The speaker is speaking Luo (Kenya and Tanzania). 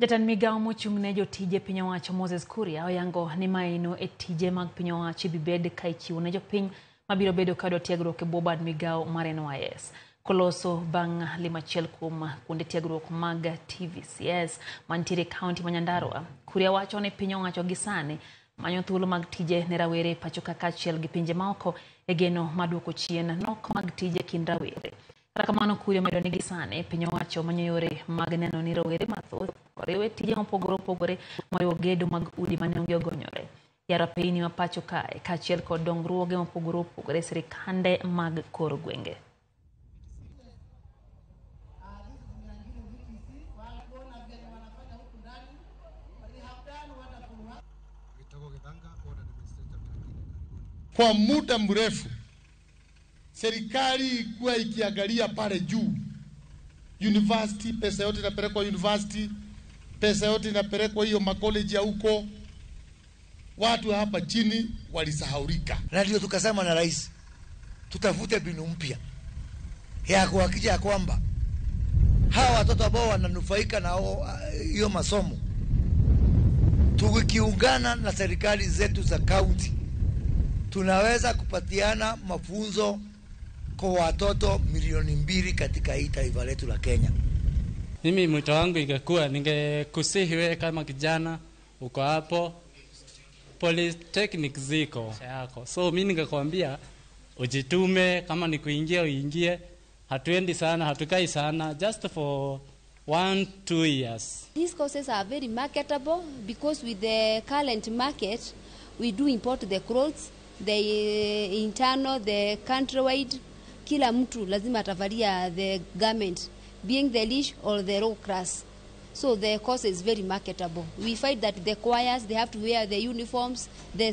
Jatend migao mochung' ne jotije piny owacho Moses Kuria oyango ni maino e tije mag piny owacho ibibed ka ichiwo ne jopiny mabiro bedo ka yudo tiegruok e bwo bad migao mar NYS. Koloso bang' limo achiel kuom kuonde tiegruok mag TVCS mantiere e kaunti ma Nyandarua, Kuria wacho ni piny owacho gi sani manyo thuolo mag tije ne rawere pacho ka kaachiel gi pinje maoko e geno mar duoko chien nok mag tije kind rawere. Kata kamano, Kuria omedo ni gi sani piny owacho manyo yore mag neno ni rowere mathoth oriw e tije mopogore opogore moriwo gedo mag udi ma nengogi ogonyore, yaro apeyni ma pacho kae kaachiel kod dongruoge mopogore opogore e sirikande mag kor gwenge. Kwa muda mrefu serikali ilikuwa ikiangalia pale juu university, pesa yote inapelekwa university, pesa yote inapelekwa hiyo makoleji ya huko. Watu hapa chini walisahaulika, na ndio tukasema na rais tutafute mbinu mpya ya kuhakikisha ya kwamba hawa watoto ambao wananufaika na hiyo masomo, tukiungana na serikali zetu za kaunti, tunaweza kupatiana mafunzo kwa watoto milioni 2 katika hii taifa letu la Kenya. Mimi mwito wangu ingekuwa, ningekusihi wewe kama kijana uko hapo, polytechnic ziko yako, so mi ningekwambia ujitume, kama ni kuingia uingie. Hatuendi sana, hatukai sana, just for 1-2 years. These courses are very marketable because with the current market, we do import the clothes, the internal, the countrywide. Kila mtu lazima atavalia the garment, being the rich or the low class. So the course is very marketable. We find that the choirs, they have to wear the uniforms, the